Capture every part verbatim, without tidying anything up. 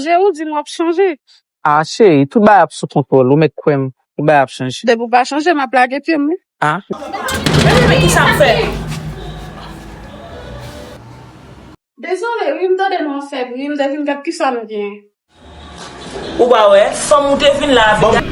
Chanje, ou di m w ap chanje. Ah, cheri, tout bagay ap sou kontwòl. Ou mèt kwè m, tout bagay ap chanje. Depi w pa chanje, m ap lage pye m, wi. Ah. Men, men, men, ki sa m fè? Dezole, wi, m tande nou ap fè bri, m te vin gad ki sa nou gen. Ou pa wè, fanm ou te vin la avèk.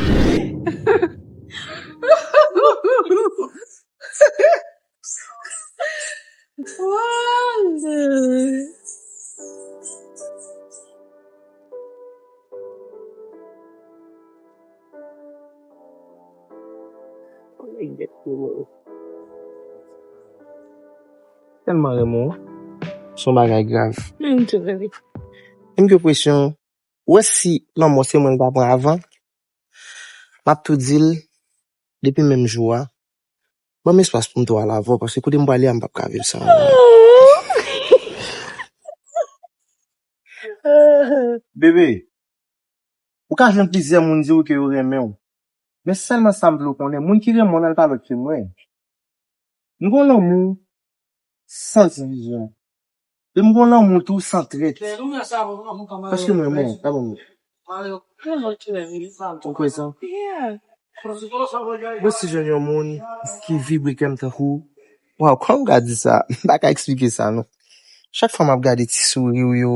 Tèlman renmen w, se yon bagay grav. Mm, m tou renmen. E m gen enpresyon, ou wè si lanmò se mwen l ta pran avan, m ap tou di l, depi menm jou a, ban m espas pou m tou al avè w, paske kote m prale a, m p ap ka viv san ou. Bebe, ou ka jwenn plizyè moun di w ke yo renmen w. Men sèlman sa m vle w konnen, moun ki renmen w nan l pa lòt ke mwen. M gon lanmou san divizyon. E m gon lanmou tou san trèt. Paske mwen, mwen, pa bon. Ou kwè sa? Mwen si jwenn yon moun ki vibre kè m tankou w. Waw, kòman m ka di sa? M pa ka eksplike sa, non. Chak fwa m ap gade ti souri w yo,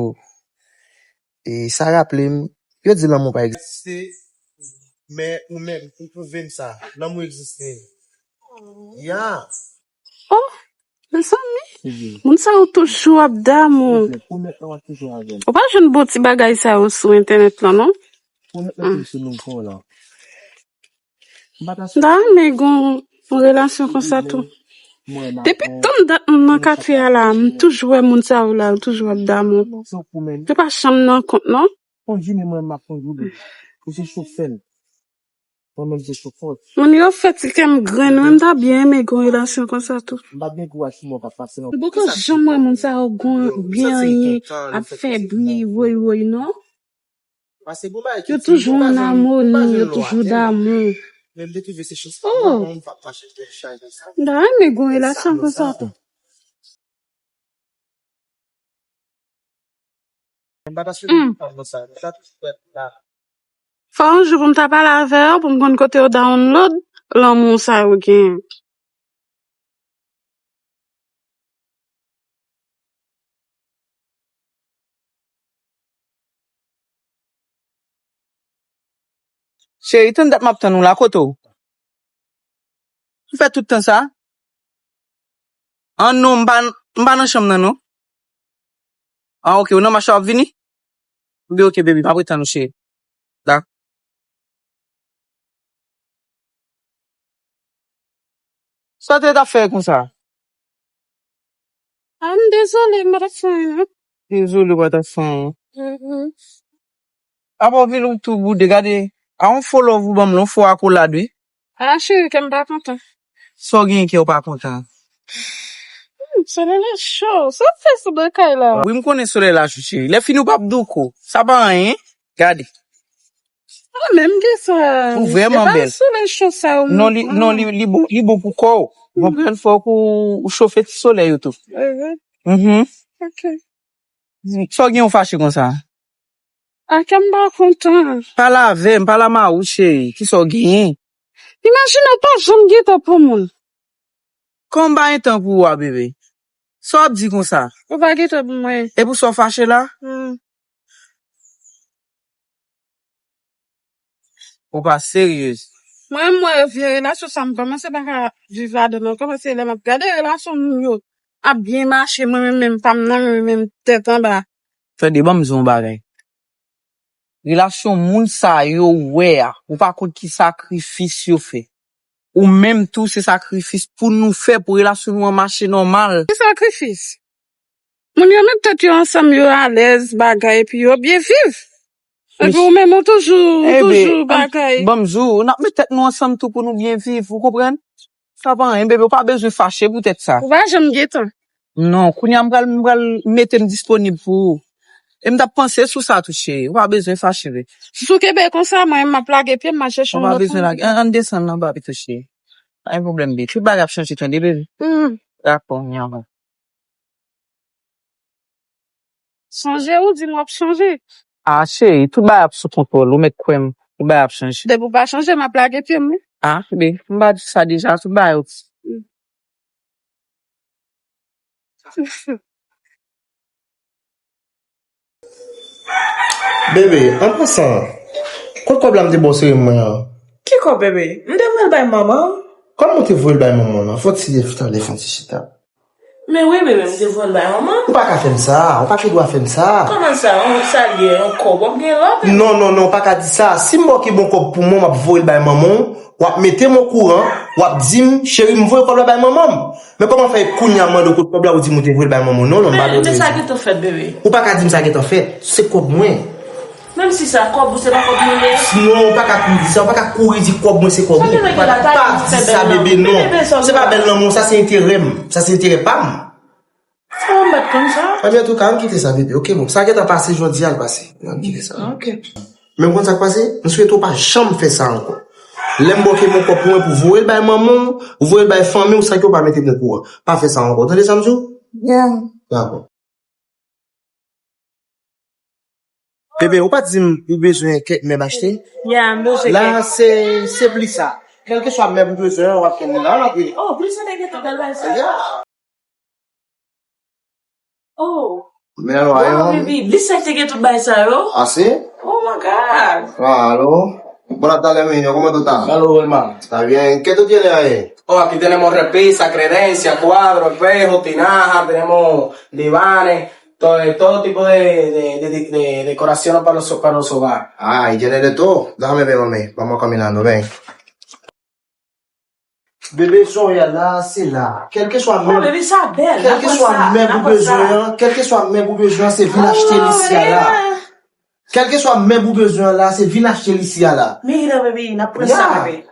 e sa raple m, yo di lanmou pa egziste, men ou menm, ou pwouve m sa, lanmou egziste. Ya. Oh, mezanmi, moun sa yo toujou ap damou. Ou pa jwenn bon ti bagay sa yo sou entènèt lan, non? M ta renmen gon yon relasyon konsa tou. Depi tan dat m nan katye a la, m toujou wè moun sa yo la, yo toujou ap damou. Yo pa janm nan kont, non. Moun yo fè ti kè m grenn, wi, m ta byen renmen gon relasyon konsa tou. M poko janm wè moun sa yo gon byen anyen ap fè bri woy woy, non. Yo toujou an amoni, yo toujou damou. Oh! M ta renmen gon relasyon konsa tou. Hmm. Fò yon jou pou m ta pale avè yo, pou m konn kote yo download lanmou sa yo genyen. Cheri, tann dat m ap tann ou la, kote w? Ou fè tout tan sa? An non, m pa, m pa nan chanm nan, non. Ah, ok, ou nan mach la w ap vini? Ebyen, ok, baby, m ap ret tann ou, cheri. Dak. Sa w te t ap fè konsa? Ah, m dezole, m pa t ap fè anyen, non. Dezole, w pa t ap fè anyen. Mhm. Apa w vin ou tou boude, gade. A yon fo love ou ban m, yon fo akolad, wi. Ah, cheri, kè m pa kontan. Sa w genyen kè w pa kontan? Hmm, solèy la cho. Sa w fè sou do kay la? Wi, m konnen solèy la cho, cheri. Lè fini w p ap douko. Sa pa anyen. Gade. Ah, menm de sa. Ou vrèman bèl. Solèy cho sa yo. Non, li, non, li, li bon, li bon pou kò w. Konprann, fòk ou, ou chofe ti solèy yo tou. Mhm. Ok. Sa w gen ou fache konsa? A kè m pa kontan. Pale avè m, pale a mari w, cheri. Kisa w genyen? Imajine w pa janm gen tan pou moun. Kòman m pa gen tan pou ou a, bebe? Sa w ap di konsa? Ou pa gen tan pou mwen. E pou sa w fache la? Hmm. Ou pa seryez. Mwen, m wè vye relasyon sa, m kòmanse pa ka viv ladan l ankò, paske lè m ap gade relasyon moun yo ap byen mache, mwen menm, menm pa m nan, mwen menm tèt anba. Tande, ban m di w yon bagay. Relasyon moun sa yo wè a, ou pa konn ki sakrifis yo fè. Ou menm tou, se sakrifis pou nou fè pou relasyon nou an mache nòmal. Ki sakrifis? Moun yo met tèt yo ansanm, yo alèz, bagay, epi yo byen viv. Epi ou menm, ou toujou, ou toujou bagay. Ban m di w, n ap met tèt nou ansanm tou pou nou byen viv, ou konprann? Sa pa anyen, bebe, ou pa bezwen fache poutèt sa. Ou pa janm gen tan. Non, kounye a m pral, m pral mete m disponib pou ou. E m t ap panse sou sa tou, cheri. Ou pa bezwen fache, bebe. Si w kenbe konsa, mwen, m ap lage pye m, m al chèche yon lòt moun. Ou pa bezwen lage. Ann, ann desann nan anba pito, cheri. Pa gen pwoblèm, bebe. Tout bagay ap chanje, tande, bebe. Hmm. Dakò, mi amor. Chanje, ou di m w ap chanje. Ah, cheri, tout bagay ap sou kontwòl, ou mèt kwè m, tout bagay ap chanje. Depi w pa chanje, m ap lage pye m, wi. Ah, bebe, m pa di sa deja, tout bagay ap Bebe, an pasan, kot kòb la m te ba w sere mwen an? Ki kòb, bebe? M te voye l bay manman. Kòman w te voye l bay manman w lan? Fò w ti tande, fò w ti chita. Men wi, bebe, m te voye l bay manman. Ou pa ka fè m sa, ou pa gen dwa fè m sa. Kòman sa? Yon salye, yon kòb, w ap gen lòt? Non, non, non, ou pa ka di sa. Si m ba w ki bon kòb pou mwen, m ap voye l bay manman w, w ap mete m okouran, w ap di m, cheri, m voye kòb la bay manman m. Men kòman fè kounye a m mande w kot kòb la, ou di m ou te voye l bay manman w? Non, non, m pa bezwen. Men sa gentan fèt, bebe. Ou pa ka di m sa gentan fèt. Se kòb mwen. Menm si sa kòb ou, se pa kòb mwen li ye. Non, ou pa ka kouri di sa, ou pa ka kouri di kòb mwen se kòb ou. Pa di sa, bebe, non. Se pa bèl lanmou, sa se enterè m. Sa se enterè pa m. Sa w ap bat kòm sa? Ebyen, antouka, ann kite sa, bebe. Oke, bon. Sa gentan pase, jodi a l pase. Ann kite sa. Oke. Men w konn sa k pase? M swete w pa janm fè sa ankò. Lè m ba w ke m yon kòb pou mwen pou voye l bay manman w, ou voye l bay fanmi w san ke w pa mete m okouran. Pa fè sa ankò. Tande sa m di w? Dakò. Bebe, ou pa t di m ou bezwen kèk mèb achte? Ya, m bezwen kèk. La, se, se Blissa. Kèlkeswa mèb ou bezwen an, w ap jwenn li la, w ap vini. Oh, Blissa te gentan bèl bagay sa. Ya. Oh. Men alò, wow, ayon. Baby, Blissa te gen tout bagay sa yo? Ah, si? Oh my God. Ah, alò. Buenas tardes, mi niño, ¿cómo tú estás? Saludos, hermano. ¿Está bien? ¿Qué tú tienes ahí? Oh, aquí tenemos repisa, credencia, cuadro, espejo, tinaja, tenemos divanes, todo, todo tipo de, de, de, de, de decoraciones para los, para los hogares. Ah, ahí tiene de todo. Déjame ver, mami. Vamos caminando, ven. Bebe, sa w wè la, se la. Kèlkeswa mèb, kèlkeswa mèb ou bezwen an, kèlkeswa mèb ou bezwen an, se vin achte l isi a la. Kèlkeswa mèb ou bezwen an la, se vin achte l isi a la. Mira, bebe, n ap pran sa, bebe.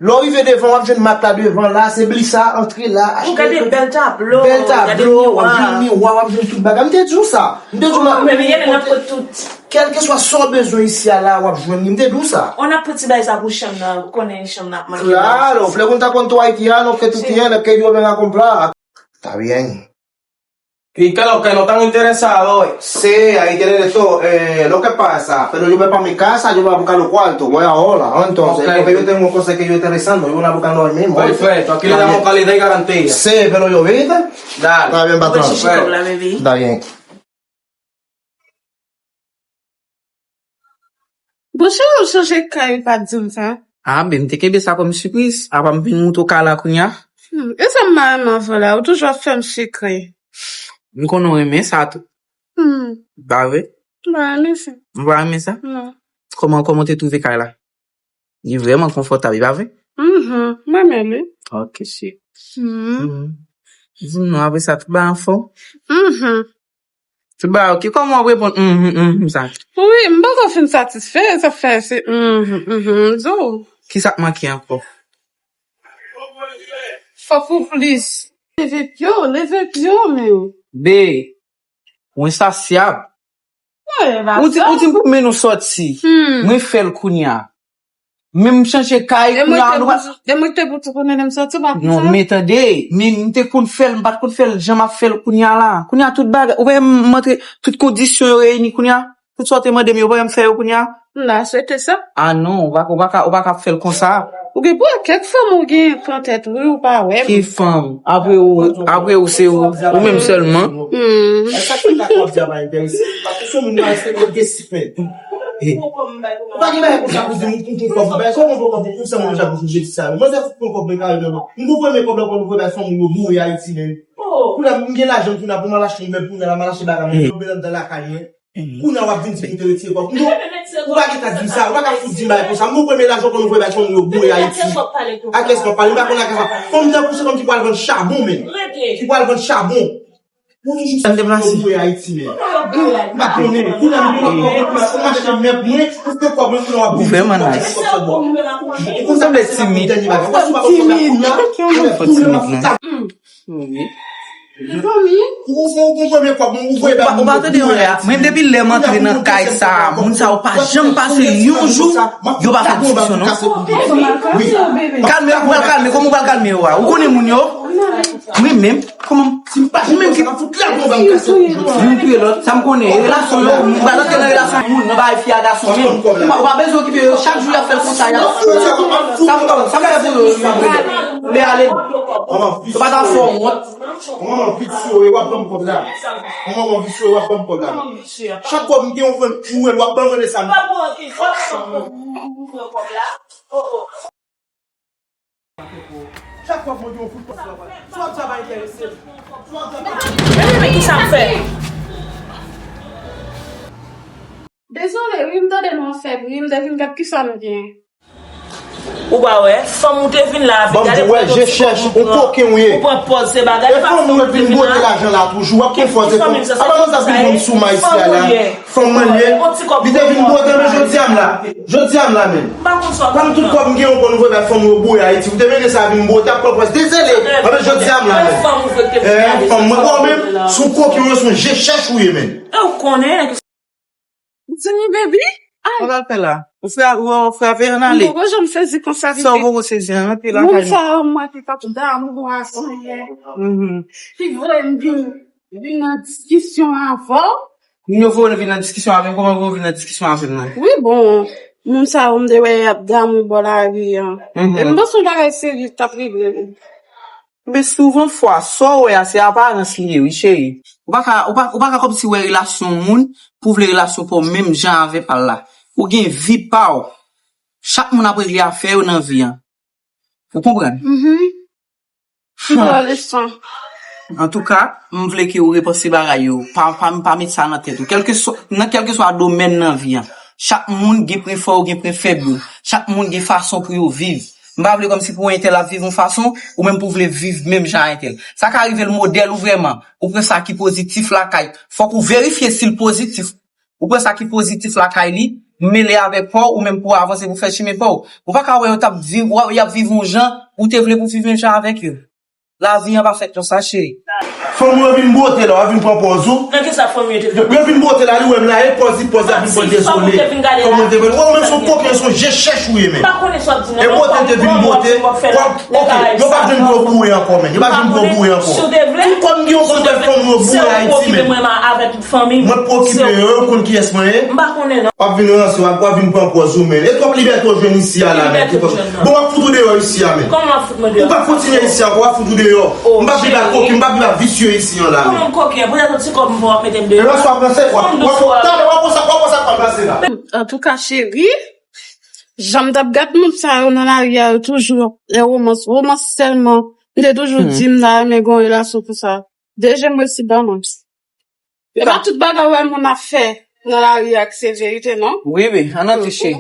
Lè w rive devan, w ap jwenn mat la devan la, se Blissa, antre la, achte. Ou gade bèl tablo, bèl tablo, w ap jwenn miwa, w ap jwenn tout bagay. M te di w sa. M te di w m ap. Kèlkeswa sa w bezwen isi a la, w ap jwenn li. M te di w sa. On ap pran ti bagay sa pou chanm nan, ou konnen chanm nan ap manke. Claro, pregunta cuánto hay, tía, no, que tú tienes, que yo venga a comprar. Está bien. ¿Y qué es lo que no están interesados? Sí, ahí tiene de todo. Eh, lo que pasa, pero yo voy para mi casa, yo voy a buscar los cuartos, voy ahora. Entonces, porque yo tengo cosas que yo estoy rezando, yo voy a buscarlo hoy mismo. Perfecto, aquí le damos calidad y garantía. Sí, pero yo, ¿viste? Dale. Está bien, patrón. Está bien. Bon, cheri, ou chanje kay, ou pa t di m sa. Ah, ben, m te kenbe sa kòm sipriz. Apa m vin montre w kay la kounye a? Hmm, e sa m pa renmen avè w la, ou toujou ap fè m sekrè. M konnen w renmen sa tou. Hmm. Pa vre? M pa renmen sa. Ou pa renmen sa? Non. Kòman, kòman w te twouve kay la? Li vrèman konfòtab, li pa vre? Mhm, m renmen li. Ok, cheri. Hmm. Di m non, apre sa, tout bagay anfòm? Mhm. Tout bagay oke, kòman w ap reponn mhm, mhm sa? Wi, m poko fin satisfè, sa fè se mhm, mhm, m di w. Kisa k manke ankò? Fòk ou plis. Leve pye w, leve pye w, men. Be, ou ensasyab. Ou di, ou di m pou m mennen w sòti. Mwen fè l kounye a. Men m chanje kay kounye a nou pa. Demen te pou tou konnen lè m sòti, w pa konn sa? Non, men tande, men m te konn fè l, m pa t konn fè l jan m ap fè l kounye a la. Kounye a tout bagay, ou pa wè m antre, tout kondisyon yo reyini kounye a? Tout sa w te mande m yo, ou pa wè m fè yo kounye a? M ta swete sa. Ah non, ou pa, ou pa ka, ou pa ka fè l konsa. Ou gen pou kèk fanm ou gen pran tèt ou, wi, ou pa wè m. Ki fanm? Apre ou, apre ou se ou, ou menm sèlman. Hmm. Sa k fè w ap di a pa enterese m? Paske se moun nan se yo gen sipen. Ou pa gen bagay konsa pou di m, m pran kòb, bay kòb, m pran kòb, ou se moun jan pou jodi sa. Manzè fout pran kòb mwen kare nan men. M pran premye kòb la pou nou voye bay fanm ou yo mouri Ayiti menm. Kounye a m gen lajan kounye a pou m al achte yon mèb kounye a la, m al achte bagay mwen, yo bèl anndan lakay mwen. Kounye a w ap vin di m ou te retire kòb. Non, ou pa gen ka di m sa, ou pa ka fout di m bagay konsa. M pran premye lajan pou nou voye bay fanm ou yo mouri Ayiti. A kiyès m ap pale? M pa konn a kiyès m ap pale. Fanm tankou se fanm ki pral vann chabon menm. Ki pral vann chabon. Ou toujou sou mwen Ayiti men. M pa konnen. Kounye a m gen kòb mwen, m ap achte mèb mwen, m gen kòb mwen, kounye a w ap vin di m kòb sou bò. Ou konn sa m vle timid. Ou fò timid. Ou fò timid, non? Wi. Ou, ou, ou konprann men kòb mwen, ou voye ba mwen. Ou pa tande yon lè a. Mwen depi lè m antre nan kay sa, moun sa yo pa janm pase yon jou, yo pa fè diskisyon non. Kalme, ou pral kalme, kòman ou pral kalme yo a? Ou konnen moun yo? Mwen menm, kòman, si m pa, mwen menm ki pa fout la, bon, ba m kase. Youn touye lòt, sa m konnen, relasyon yo, m pa rantre nan relasyon moun, nan bagay fi a gason menm. Ou pa, ou pa bezwen okipe yo, chak jou y ap fè l konsa, y ap, sa m, sa m fè pou yo, yo pa ale. Yo pa ta fè w wont. Kòman m anvi sou yo, w ap ban m kòb la. Kòman m anvi sou yo, w ap ban m kòb la. Chak kòb m gen yon vant pou w, w ap ban m vant sa. Chak fwa mwen gen yon fout pòs la, swa sa pa enterese m. Swa sa pa. Men, men, men, kisa m fè? Dezole, wi, m tande nou fèb, wi, m te vin gad kisa m gen. Ou pa wè, fanm ou te vin la avè, gade pran ti kòb ou pran, ou pran pòz se bagay, e pa fanm ou te vin la. Fanm ou vin bote lajan la toujou, w ap pran pòz e fanm. Apa manzè ap vin bon sou ma isi a la? Fanm mwen ye. Li te vin bote, men jodi a m la. Jodi a m la, men. Kòm tout kòb m gen, ou konn voye bay fanm yo boure Ayiti. Ou te mennen sa vin bote, ap pran pòz. Dezole. Anben, jodi a m la, men. Eh, fanm mwen, ou menm, sou koki ou, se yon je chèch ou ye, men. E ou konnen. Jimmy baby? Sa w pral fè la? Ou fè, ou fè avè an ale. M poko janm sezi konsa. Sa w poko sezi an, antre lakay mwen. Moun sa yo, mwen ki t ap damou a sa yè. Ki voye m vin, vin nan diskisyon avè w. Moun yo voye w vin nan diskisyon avè m, kòman yo voye w vin nan diskisyon avè m nan? Wi, bon, moun sa yo m te wè y ap damou bò lari an. E m panse yon bagay serye t ap regle. Men souvan fwa, sa w wè a, se aparans li ye, wi, cheri. Ou pa ka, ou pa, ou pa ka kòmsi wè relasyon moun pou w vle relasyon pa w menm jan avè pa l la. Ou gen vi pa w. Chak moun ap regle afè yo nan vi an. Ou konprann? Antouka, m vle ke w repanse bagay yo. Pa, pa, pa met sa nan tèt ou. Kèlkeswa, nan kèlkeswa domèn nan vi an, chak moun gen pwen fò yo, gen pwen fèb yo. Chak moun gen fason pou yo viv. M pa vle kòmsi pou entèl ap viv yon fason, ou menm pou w vle viv menm jan a entèl. Sa ka rive l modèl ou vrèman. Ou pran sa ki pozitif lakay. Fòk ou verifye si l pozitif. Ou pran sa ki pozitif lakay li, mele avèk pa w, ou menm pou w avanse, pou w fè chimen pa w. Ou pa ka wè yo t ap viv, w ap, y ap viv yon jan, ou te vle pou w viv menm jan avèk yo. Lavi an pa fèt konsa, cheri. Fanm ou yo vin bote la, w ap vin pran pòz ou. Nan kisa fanm yo te vin? Yo vin bote la, li wè m la, e pòz li pòz, y ap vin pran dezole. Fanm ou te vin gade la. Fanm ou te vin, ou menm se yon koken, se yon je chèch ou ye, men. M pa konnen sa w ap di nan. E bote te vin bote, w ap, ok, yo p ap jwenn pou yo boure ankò, men. Yo p ap jwenn pou yo boure ankò. Si w te vle, tout kòb m gen, ou konn fè fanm ou yo boure Ayiti, men. Mwen poko okipe yo, yo konn kiyès mwen ye. M pa konnen non. W ap vin ranse, w ap, w ap vin pran pòz ou, men. E twòp libète w jwenn isi a la, men. Bon, w ap fout ou deyò isi a, men. Kòman w ap fout mwen deyò? Ou p ap kontinye isi a ankò, w ap fout ou deyò. M p ap viv ak koken, m p ap viv ak visye isi a la, men. Kòman m koken? Poutèt yon ti kòb m pran w ap mete m deyò. E lòske w ap ranse, w ap, w ap, talè w ap wè sa, w ap wè sa k pral pase la. Antouka, cheri, jan m t ap gad moun sa yo nan lari a, yo toujou ap fè womans, womans sèlman. M te toujou di m ta renmen gen yon relasyon konsa. De je m resi ban mwen. E pa tout bagay w wè moun ap fè nan lari a ki se verite, non. Wi, wi, ann antriche.